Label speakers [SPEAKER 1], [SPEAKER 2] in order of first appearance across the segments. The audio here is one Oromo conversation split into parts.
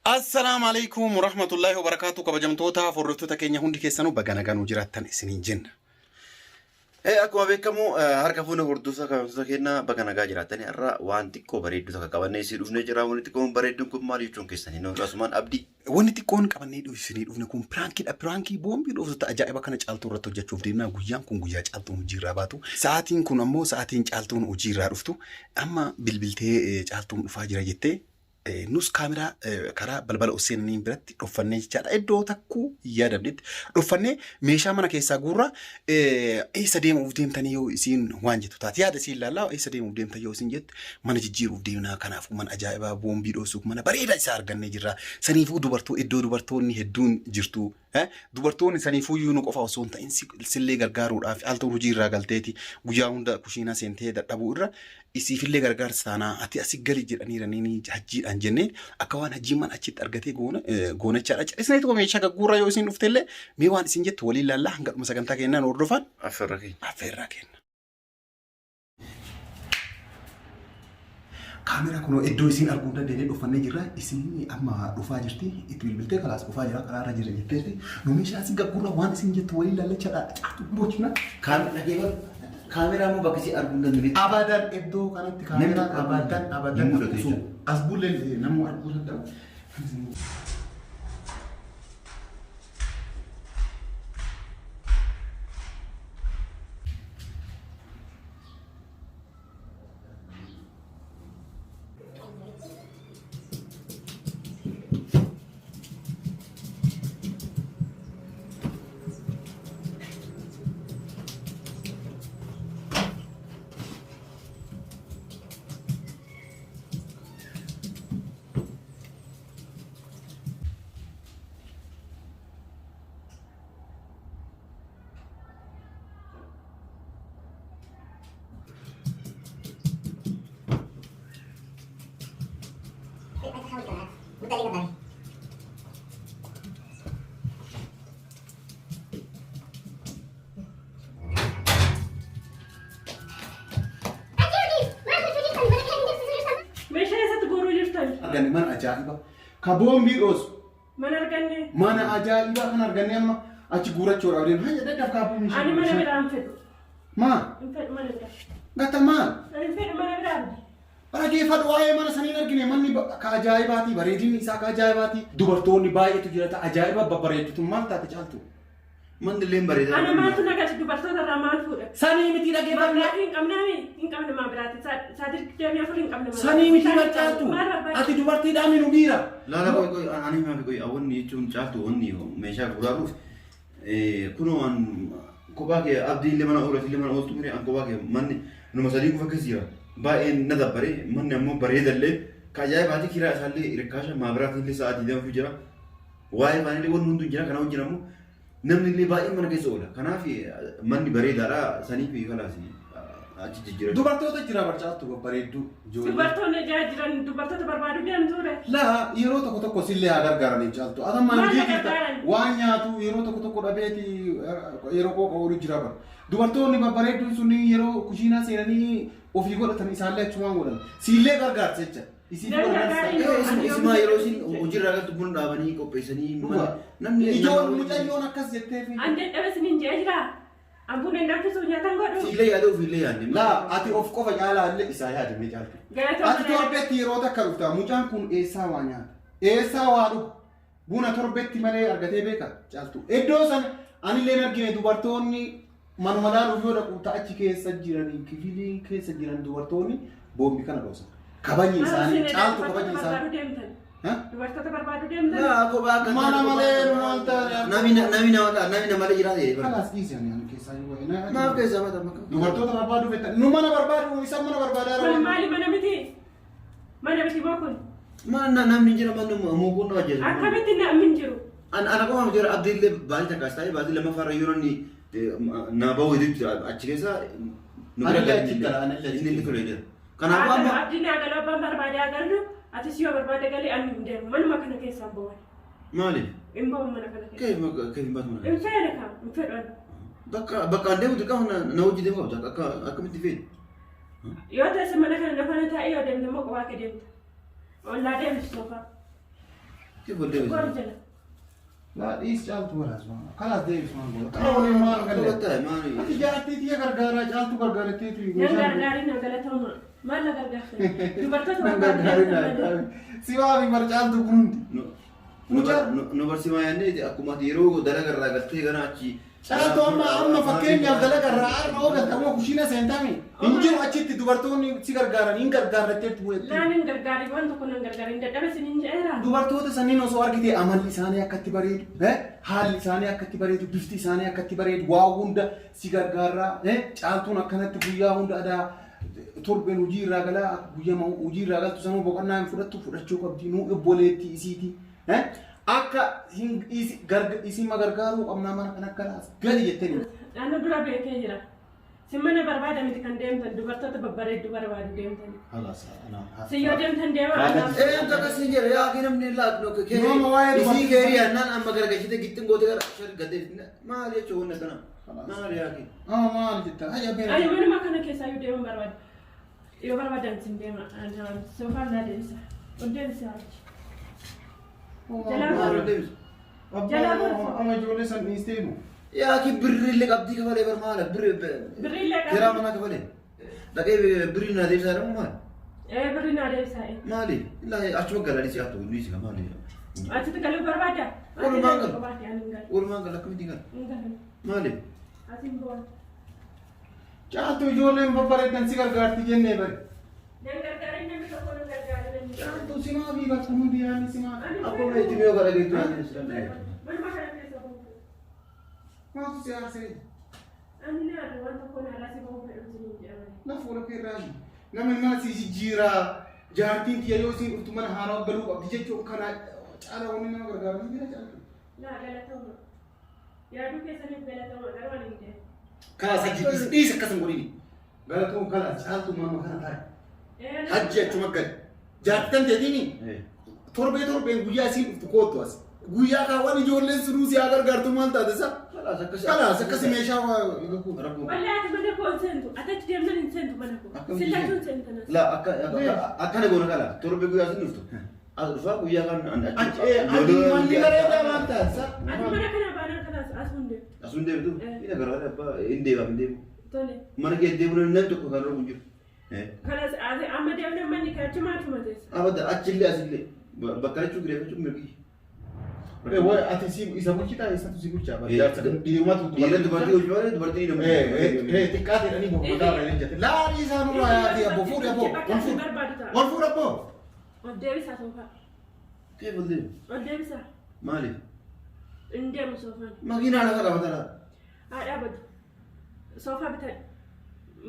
[SPEAKER 1] Assalaamu alaikum warahmatullaahi wabarakaatu kabajamtoota hordoftoota keenya hundi keessanuu baga nagaan nu jiraattan isiniin jenna.
[SPEAKER 2] Akkuma beekamu harka fuune hordoftoota kabajamtoota keenya baga nagaa jiraattanii har'a waan xiqqoo bareedduu takka qabannee isin dhufnee jira. Wanni xiqqoon bareedduun kun maal jechuun keessan hin oolu asumaan abdii.
[SPEAKER 1] Wanni xiqqoon qabannee isinii dhufne kun piraankiidha. Piraankii boombii dhooftoota ajaa'iba kana caaltuu irratti hojjechuuf deemna. Guyyaan kun guyyaa caaltuun hojiirraa baatu. Sa'aatiin kun ammoo sa'aatiin caaltuun hojiirraa dhuftu. Amma bilbiltee caaltuun dhufaa jira jettee nus kaameraa karaa balbala ol seenaniin biratti dhoffannee jechaadha. Iddoo takkuu hin yaadamnetti dhoffannee meeshaa mana keessaa guurraa eessa deemuuf deemtanii yoo isiin waan jettu taate yaada isiin ilaallaa eessa deemuuf deemtan yoo isiin jette mana jijjiiruuf deemnaa kanaafuu mana ajaa'ibaa boombii dhoosuuf mana bareedaa isaa argannee jirra. Saniifuu dubartoo iddoo dubartoonni hedduun jirtu. Dubartoonni saniifuyyuu nu qofa osoo hin ta'in sillee gargaaruudhaaf al ta'u hojii irraa galteeti guyyaa hunda kushiinaa seentee dadhabuu irra isiifillee gargaarsa taanaa ati asi gali jedhaniiranii hajjiidhaan jennee akka waan hajjiin mana achitti argatee goona goonachaadha. Callisnee tokko meeshaa gagguurraa yoo isin dhuftellee mee waan isin jettu waliin laallaa hanga dhuma sagantaa kennaan hordofaan
[SPEAKER 2] Affeerra keenya.
[SPEAKER 1] Affeerraa kenna. Kaameraa kunoo iddoo isiin arguu hin dandeenye dhufannee jirra. Isin amma dhufaa jirti. Itti bilbiltee kalaas dhufaa jira karaa irra jira jetteerti. Nu meeshaa isin gagguurra waan isin jettu waliin lallachaadha. Caatu bochina.
[SPEAKER 2] Kaameraa immoo bakka isin arguu hin dandeenyetti.
[SPEAKER 1] Abadan iddoo kanatti kaameraa
[SPEAKER 2] Namni
[SPEAKER 1] abadan abadan
[SPEAKER 2] hin mul'atu
[SPEAKER 1] osoo as bullee namni arguu danda'u.
[SPEAKER 3] Meeshaa eessatti guuruu jirtan?
[SPEAKER 1] Arganne mana ajaa'iba. Ka boombii dhoosu.
[SPEAKER 3] Mana arganne.
[SPEAKER 1] Mana ajaa'ibaa kan arganne amma achi guurachuudhaaf deemu. Hayya daddaf kaabuu meeshaa.
[SPEAKER 3] Ani mana biraa hin fedhu.
[SPEAKER 1] Maa?
[SPEAKER 3] Hin fedhu mana biraa.
[SPEAKER 1] Gata maal?
[SPEAKER 3] Ani hin fedhu mana biraa.
[SPEAKER 1] Dhaggeeffadhu waa'ee mana sanii hin argine manni ka ajaa'ibaati bareedinni isaa ka ajaa'ibaati. Dubartoonni baay'eetu jira ta ajaa'iba babbareeddu maal taate caaltu?
[SPEAKER 2] Manni illee bareedaa.
[SPEAKER 3] Ana maaltu na galche dubartoota irraa maal fuudha?
[SPEAKER 1] Sanii miti dhaggeeffadhu.
[SPEAKER 3] Maabiraatii hin qabnaami? Hin qabne maabiraatii. Saatii 24 hin qabne.
[SPEAKER 1] Sanii miti caaltu.
[SPEAKER 3] Maal barbaada?
[SPEAKER 1] Ati dubartiidhaa minu dhiira.
[SPEAKER 2] Laala qoy qoy ani himaa fi qoy wanni jechuun caaltu wanni meeshaa guuraaruuf kunoo an kophaa kee abdii illee mana oolati illee mana ooltu mire an kophaa kee manni numa sadii qofa keessa jira baay'ee na dabbare manni ammoo bareedallee ka ajaa'ibaati kiraa isaallee rikkaasha maabiraatiin illee sa'aatii 24 jira waa'ee faanillee wanni hunduu jira kana wajjin ammoo namni illee baay'een mana keessa oola kanaaf manni bareedaadha saniif kalaas achi jijjiirachuu.
[SPEAKER 1] Dubartoota jira barcaattu babbareedduu ijoollee.
[SPEAKER 3] Dubartoonni ijaa jiran dubartoota barbaaduu deemtuure.
[SPEAKER 1] Laa yeroo tokko tokko sillee haa gargaaraniif caaltu. Ata maal
[SPEAKER 3] Maal
[SPEAKER 1] hojii jirta?
[SPEAKER 3] gargaaran?
[SPEAKER 1] Waan nyaatu yeroo tokko tokko dhabeeti yeroo qooqa oolu jira bara. Dubartoonni babbareedduun sun yeroo kushiinaa seenanii ofii godhatan isaallee achumaan godhan. Siillee gargaarsa jecha. Isiif
[SPEAKER 3] Nan
[SPEAKER 1] gargaarsa.
[SPEAKER 3] gargaara.
[SPEAKER 2] Isimaa yeroo isin hojiirraa galtu buna dhaabanii qopheessanii
[SPEAKER 1] Dhugaa.
[SPEAKER 2] namni
[SPEAKER 1] Ijoon mucayyoon akkas jettee fi.
[SPEAKER 3] An dadhabe isiniin je'ee jira. An buna hin danfisu nyaatan godhu.
[SPEAKER 2] Siillee yaada ofiillee yaadne.
[SPEAKER 1] Laa ati of qofa caalaa illee isaa yaadimne caaltu.
[SPEAKER 3] Galatooma
[SPEAKER 1] Ati torbetti yeroo takka dhufta mucaan kun eessaa waa nyaata? Eessaa waa dhuga? Buna torbetti malee argatee beeka caaltu. Iddoo sana anillee hin argine dubartoonni manuma laaluuf yoo dhaqu ta'achi keessa jiranii kifilii keessa jiran dubartoonni boombi kana dhoosan. Kabajni isaanii caaltu kabajni
[SPEAKER 3] Dubartoota
[SPEAKER 1] isaanii.
[SPEAKER 3] barbaaduu deemtan.
[SPEAKER 1] Ha?
[SPEAKER 3] Dubartoota barbaaduu deemtan.
[SPEAKER 2] Laa kophaa akka
[SPEAKER 1] Mana malee maal taane?
[SPEAKER 2] Nami nami nama ta'a nami nama malee jiraate.
[SPEAKER 1] Kalaas dhiisi ani ani keessaa yoo waa'ee.
[SPEAKER 2] Maaf keessaa mata makka.
[SPEAKER 1] Dubartoota barbaaduu fettan. Nu mana barbaadu isaan mana barbaadaa
[SPEAKER 3] Kun
[SPEAKER 1] jiran.
[SPEAKER 3] maali mana miti? Mana miti moo kun?
[SPEAKER 2] Mana namni jira manni mukuun nama ajjeesu.
[SPEAKER 3] Akkamitti namni hin jiru?
[SPEAKER 2] Ana qofaaf jira abdii illee baatii takkaas ta'ee baatii lammaffaa irra yeroo inni naa bahu hedduu jira achi keessa nu bira
[SPEAKER 1] Anillee achi
[SPEAKER 2] inni
[SPEAKER 1] gala, anillee achi
[SPEAKER 2] inni
[SPEAKER 1] gala.
[SPEAKER 2] ture jira. Kanaafuu amma
[SPEAKER 3] Abdiin haa galu abbaan barbaade haa galu atis yoo barbaade gali ani hin deemu manuma kana keessaa hin bahu.
[SPEAKER 2] maaliif?
[SPEAKER 3] Hin bahu mana kana keessa.
[SPEAKER 2] Keef keef hin baatu mana.
[SPEAKER 3] Hin feene kaa hin fedhu ani.
[SPEAKER 2] Bakka bakka an deemu dirqama na hojii deemu qabda akka akkamitti feetu.
[SPEAKER 3] Yoo teesse mana kana na faana taa'ee yoo deemte immoo kophaa kee deemta. Ollaa deemtu soofaa.
[SPEAKER 2] Kee ol deebisa.
[SPEAKER 3] Gor jala.
[SPEAKER 1] Laa dhiis caaltu walaas waan. Kalaas deebis waan goota. Kana waliin maal galle?
[SPEAKER 2] To'atta maali?
[SPEAKER 1] Ati jaartii tiyya gargaaraa caaltu gargaaratteetu
[SPEAKER 3] Nan gargaarin na galatoomaa. Maal na gargaartan? Dubartoota
[SPEAKER 1] Nan gargaarin
[SPEAKER 3] barbaadu.
[SPEAKER 1] Si waa fi bar caaltu kun hundi.
[SPEAKER 2] Nu barsiimaa yaadne akkuma ati yeroo dalaga irraa galtee gara achi.
[SPEAKER 1] Caaltu amma amma fakkeenyaaf dalaga irraa har'a oo galte amma kushiina seentami. Hin jiru achitti dubartoonni si gargaaran hin gargaarratteetu bu'etti.
[SPEAKER 3] Naan hin gargaarin waan tokko nan gargaarin dadhabe sinin jedheera.
[SPEAKER 1] Dubartoota sanniin osoo argite amalli isaanii akkatti bareedu, haalli isaanii akkatti bareedu, bifti isaanii akkatti bareedu, waa hunda si gargaarraa, caaltuun akkanatti guyyaa hunda adaa torbeen hojii irraa galaa guyyaa hojii irraa galtu sanuu boqonnaa hin fudhattu fudhachuu qabdi nuu obboleettii isiiti. Akka isima gargaaruu qabnaa mana kan akka laas gali jettanii.
[SPEAKER 3] Naannoo dura beekee jira. Sin mana barbaada miti kan deemtan dubartoota babbareedduu barbaadu deemtan. Si yoo deemtan deema.
[SPEAKER 2] Een takka siin jedhe yaa kee namni laat no kee.
[SPEAKER 1] Nama waa'ee
[SPEAKER 2] Isii
[SPEAKER 1] dubartii-
[SPEAKER 2] keerii annaan amma gargashite gittin goote gara shar gadee maal jechuun wanna kana maal yaa kee.
[SPEAKER 1] Ama maal jetta? Hayya beera.
[SPEAKER 3] Ani manuma kana keessaa yoo deeman barbaada. Yoo barbaadan sin deema. Soofaan naa deebisa. Ol deebisa. Jalaa
[SPEAKER 2] Maal
[SPEAKER 3] godhu.
[SPEAKER 2] deebisu?
[SPEAKER 3] Jalaa godhu.
[SPEAKER 1] Amma ijoollee san dhiistee nu.
[SPEAKER 2] Yaa kee birriillee qabdii kafalee bar maala birri
[SPEAKER 3] Birriillee qabdii.
[SPEAKER 2] kiraa manaa kafalee. Dhaqee birrii naa deebisaa jedhamu maal?
[SPEAKER 3] Ee birri naa deebisaa.
[SPEAKER 2] Maali? Illaa achuma galanii si hattu inni si maali?
[SPEAKER 3] Achitti galuu barbaada?
[SPEAKER 2] Walumaan galu.
[SPEAKER 3] Ani hin galu.
[SPEAKER 2] Walumaan gala akkamitti gala?
[SPEAKER 3] Hin galu.
[SPEAKER 2] Maali?
[SPEAKER 3] Asin boona.
[SPEAKER 1] Caaltu ijoolleen babbareeddan si gargaarti jennee bari.
[SPEAKER 3] Nan gargaarin namni tokko nan gargaarin.
[SPEAKER 1] Caaltu simaa fi bakka hundi yaadni simaa.
[SPEAKER 2] Akkuma itti miyoo gara geettu yaadni si danda'e.
[SPEAKER 3] Manuma kana keessa bahu.
[SPEAKER 1] Maaltu si aarsee?
[SPEAKER 3] Ani naadu waan tokko naarraa si bahu fedhu siniin jedhamani.
[SPEAKER 1] Na fuula kee irraa jiru. Namni mana si jijjiiraa jaartiin tiyya yoo isiin dhuftu mana haaraa galuu qabdi jechuun kana caala wanni nama gargaaru ni jira caaltu.
[SPEAKER 3] Laa galatooma. Yaaduu keessaniif galatooma garuu ani hin deemu.
[SPEAKER 1] Kalaas hajji dhiis dhiis akkas hin godhini. Galatoon kalaas caaltu maama kana taa'e. Hajji achuma gali. Jaartan teetiini torbee torbeen guyyaa isiin dhuftu koottu as. Guyyaa kaawwan ijoolleen sunuu si haa gargaartu maal taate isa?
[SPEAKER 2] Kalaas akkasi.
[SPEAKER 1] Kalaas akkasi meeshaa waa.
[SPEAKER 2] Rakkoo.
[SPEAKER 3] Wallee ati mana koo hin seentu. Ati achi deemnan hin seentu mana koo.
[SPEAKER 2] Akkamitti
[SPEAKER 3] Sillachuu hin seentu anas.
[SPEAKER 2] La akka akkana goona kala torbe guyyaa sin dhuftu. As dhufaa guyyaa kan
[SPEAKER 1] Achi manni bareedaa maal taate isa?
[SPEAKER 3] Ati mana kana baanaan kalaas as hin deemu.
[SPEAKER 2] Asun deebitu. Ina gara abbaa hin deebaaf hin deebu.
[SPEAKER 3] Tole.
[SPEAKER 2] Mana kee deebu namni tokko kan robu hin jiru.
[SPEAKER 3] Kalaas ati amma deemnan manni kee achi maatuma teessa.
[SPEAKER 2] Abada achillee asillee bakka lachuu kireeffachuu mirgi.
[SPEAKER 1] Way ati si isa bulchitaa isatu si bulchaa jaarsa dhiirumatu
[SPEAKER 2] Dhiirri dubartii hojii malee dubartii nama.
[SPEAKER 1] Xiqqaa jedhanii mormataa irra hin jette. Laalii isaa nurraa yaati abbo fuudhi abbo ol fuudhi ol fuudhi abbo.
[SPEAKER 3] Ol deebisaa soofaa.
[SPEAKER 2] Kee ol deebi.
[SPEAKER 3] Ol deebisaa.
[SPEAKER 2] Maali?
[SPEAKER 3] Hin deemu soofaan.
[SPEAKER 2] Makiinaa lafa qabatara.
[SPEAKER 3] Haa dhaabatu. Soofaa bitan.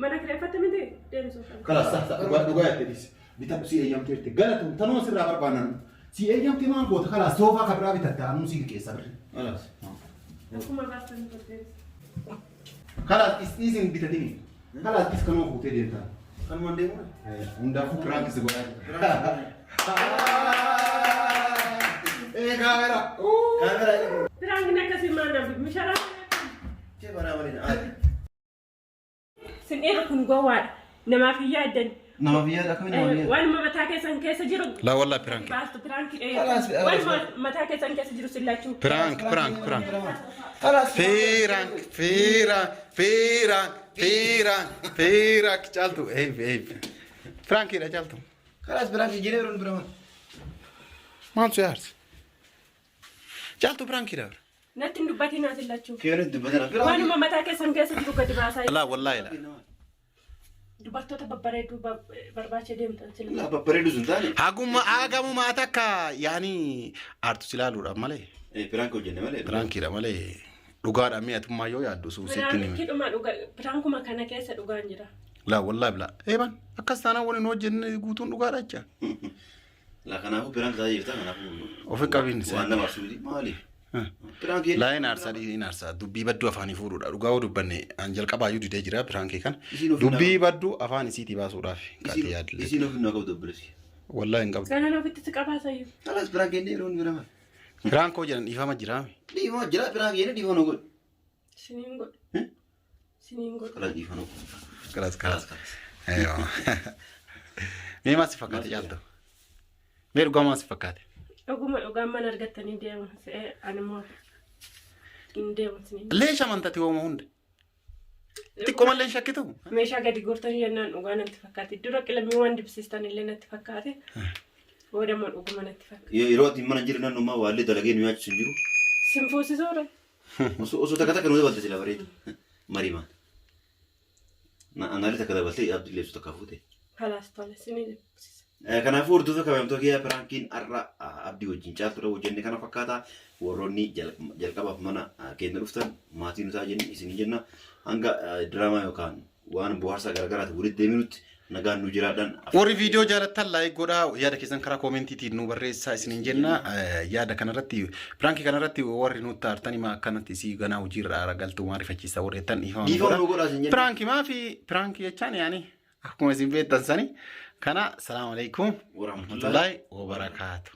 [SPEAKER 3] Mana kireeffatte miti deemu soofaa.
[SPEAKER 1] Kalaas dhugaa dhugaa jettee dhiisi. Bitadhu si eeyyamteerti galatuun tanuma sirraa barbaadan si eeyyamte maal goota kalaas soofaa kan biraa bitatte anuu si liqeessa birri.
[SPEAKER 2] Kalaas.
[SPEAKER 3] Akkuma baastan ol deebisa.
[SPEAKER 1] Kalaas dhiis hin bitatini. Kalaas dhiis kanuma fuutee deemtaa.
[SPEAKER 2] Kanumaan deemu.
[SPEAKER 1] Hundaafuu piraanki si godhaa jira. Ee kaameraa.
[SPEAKER 2] Kaameraa.
[SPEAKER 3] Piraankiin akkasii maal namni misharaa.
[SPEAKER 2] Kee baraa malee.
[SPEAKER 3] Sin dhiirri kun gowwaadha. Namaaf hin yaaddan.
[SPEAKER 2] Namaaf yaada akkamiin namaaf yaada?
[SPEAKER 3] Waanuma mataa keessan keessa jiru.
[SPEAKER 1] Laa wallaahi piraanki.
[SPEAKER 3] Baastu piraankii.
[SPEAKER 2] Kalaas,
[SPEAKER 3] Waanuma mataa keessan keessa jiru sillachuu.
[SPEAKER 1] Piraank piraank piraank.
[SPEAKER 2] Kalaas.
[SPEAKER 1] Piraank piraank piraank piraank piraank caaltu eeb eeb. Piraankiidha caaltu.
[SPEAKER 2] Kalaas piraanki jedhee yeroo bira maal?
[SPEAKER 1] Maaltu si aarse? Caaltu piraankiidha.
[SPEAKER 3] Natti hin dubbatin haa sillachuu.
[SPEAKER 2] Keenis dubbatana.
[SPEAKER 3] Waanuma mataa keessan keessa jiru gadi baasaa.
[SPEAKER 1] Laa wallaahi laa.
[SPEAKER 3] Dubartoota babbareedduu barbaachee deemtan sillachuu.
[SPEAKER 2] Laa babbareedu sun taane.
[SPEAKER 1] Haguma hagamumaa takka yaani aartu si ilaaluudhaaf malee.
[SPEAKER 2] Piraanki hojjenne malee.
[SPEAKER 1] Piraankiidha malee dhugaadha mi'atummaa yoo yaaddu suusitti ni.
[SPEAKER 3] Piraankidhuma dhuga piraankuma kana keessa dhugaan jira.
[SPEAKER 1] Laa wallaahi laa. Eeban akkas taanaan waliin hojjenne guutuun dhugaadha jecha.
[SPEAKER 2] Laa kanaafuu piraanki taatee jirta kanaafuu.
[SPEAKER 1] Ofi qabiin
[SPEAKER 2] Waan nama arsuuti maali? Piraanki.
[SPEAKER 1] Laa hin aarsaa hin aarsaa dubbii badduu afaanii fuudhuudha dhugaa yoo dubbanne an jalqabaayyuu didee jira piraankii kana
[SPEAKER 2] Isiin of
[SPEAKER 1] dubbii badduu afaan isiitii baasuudhaaf kaatee yaadle
[SPEAKER 2] Isiin of hin qabdu obboleessi.
[SPEAKER 1] wallaahi hin qabdu.
[SPEAKER 3] Kanaan ofitti si qabaasayyuu.
[SPEAKER 2] Kalaas piraanki jennee yeroo bira maal?
[SPEAKER 1] Piraankoo jedhan dhiifama jiraame.
[SPEAKER 2] Dhiifama jira piraanki jennee dhiifama nu godhu.
[SPEAKER 3] Siniin godhu. Siniin godhu.
[SPEAKER 2] Kalaas dhiifama nu godhu.
[SPEAKER 1] Kalaas
[SPEAKER 2] Kalaas
[SPEAKER 1] kalaas.
[SPEAKER 2] kalaas.
[SPEAKER 1] Mee maal si fakkaate caaltu? Mee dhugaa maal si fakkaate?
[SPEAKER 3] Dhuguma dhugaan mana argattanii deema. Se'ee ani immoo hin deemu isiniin.
[SPEAKER 1] Leesha amantati hooma hunda. Xiqqoo mallee hin shakkitu.
[SPEAKER 3] Meeshaa gadi guurtanii jennaan dhugaa natti fakkaate. Dura qilamii waan dibsiistan illee natti fakkaate. Booda immoo dhuguma natti fakkaate.
[SPEAKER 2] Yeroo ati mana hin jirre naannummaa waallee dalagee nu nyaachisu hin jiru.
[SPEAKER 3] Sin fuusisuura.
[SPEAKER 2] Osoo takka takka nu dabalte sila bareeda. Mariimaan. Anaallee takka dabaltee Abdillee osoo takka fuute.
[SPEAKER 3] Kalaas tole sinii dibsiisa.
[SPEAKER 2] Kanaafuu hordoftoota kabajamtoota kiyyaa piraankiin har'a Abdii wajjin caaltuudha hojjenne kana fakkaata. Warroonni jalqabaaf mana keenya dhuftan maatii nu ta'a jenne isin jenna. Hanga diraamaa yookaan waan bohaarsaa garagaraati walitti deebinutti nagaan nu jiraadhaan.
[SPEAKER 1] Warri viidiyoo jaalattan like godhaa yaada keessan karaa koomentiitiin nu barreessaa isiniin jenna. Yaada kanarratti piraankii kanarratti warri nutti aartan himaa akkanatti isii ganaa hojiirra galtuu waan rifachiisa warri jettan dhiifama nu
[SPEAKER 2] Dhiifama nu godhaa isin jenna.
[SPEAKER 1] Piraankii maafi piraankii jechaan yaani akkuma isin beektan sani kana salaamu alaikum
[SPEAKER 2] Warahmatullahi
[SPEAKER 1] warahmatullahi wabarakaatu.